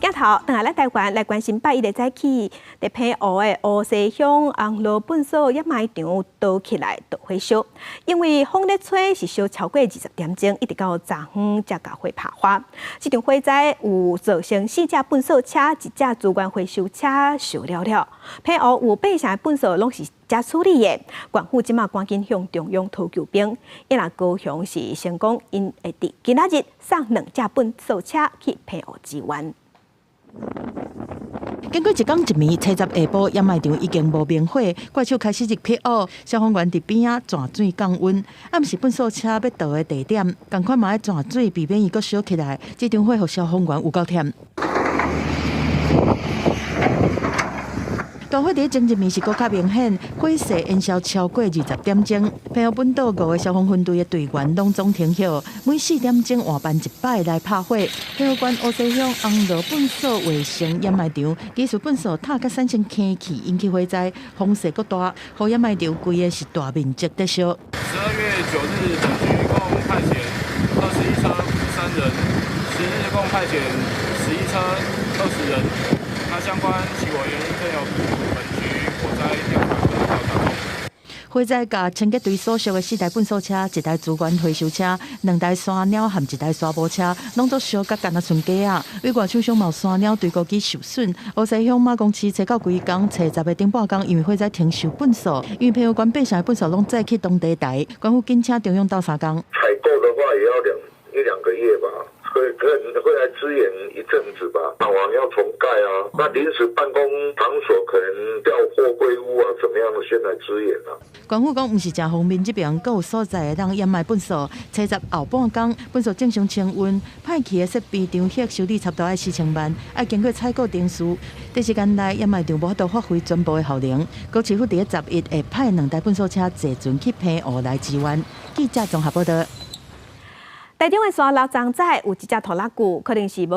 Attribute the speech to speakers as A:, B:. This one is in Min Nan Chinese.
A: 鏡頭轉來咱台灣來關心拜一的早起，佇澎湖的烏溪鄉紅螺糞埽掩埋場倒起來導火燒，因為風咧吹是燒超過20點鐘，一直到昨昏才共火拍花。這場火災有造成四隻糞埽車、一隻資源回收車燒了了。澎湖有八成的糞埽攏是遮處理的，縣府這馬趕緊向中央討救兵。伊若高雄是成功，𪜶會佇今仔日送兩隻糞埽車去澎湖支援。
B: 經過一工一暝，初十下晡掩埋場已經無明火，怪手開始入去哦。消防員佇邊仔鑽水降溫，啊，毋是糞埽車欲倒的地點，仝款嘛愛鑽水，避免伊閣燒起來。這場火予消防員有夠忝。大火佇前一暝是閣較明顯，火勢延燒超過20點鐘。澎湖本島五個消防分隊的隊員攏總停歇，每4點鐘換班一擺來拍火。澎湖縣烏溪鄉紅螺糞埽衛生掩埋場，技術糞埽塔甲產生坑氣，引起火災，風勢閣大，予掩埋場規个是大面積在燒。
C: 12月9日，本局共派遣21車53人，10日共派遣11車20人。那相關起火原因正由本局火災調查科調查中。
B: 火災共清潔隊所屬的四台糞埽車、一台資源回收車、兩台山鳥和一台沙埔車，攏總燒甲干焦賰雞仔。對外廠商嘛有山鳥堆高機受損。烏溪鄉馬公市初九規工，初十的頂半工，因為火災停收糞埽，因為澎湖縣八成的糞埽攏載去當地台，縣府緊請中央鬥相共。
D: 採購的話也要一兩個月吧。會可能會來支援一陣子吧，廠房要重蓋啊，那臨時辦公場所可能調貨櫃屋啊，怎麼樣先來支援啊？
B: 縣府講，毋是誠方便，這邊閣有所在會當掩埋糞埽。初十後半工，糞埽正常清運，歹去的設備場額修理差不多愛4000萬，愛經過採購程序。短時間內掩埋場無法度發揮全部的效能。高市府佇咧11會派兩台糞埽車坐船去澎湖來支援。記者綜合報道。
A: 台中的沙鹿昨早有一隻拖拉機，可能是無。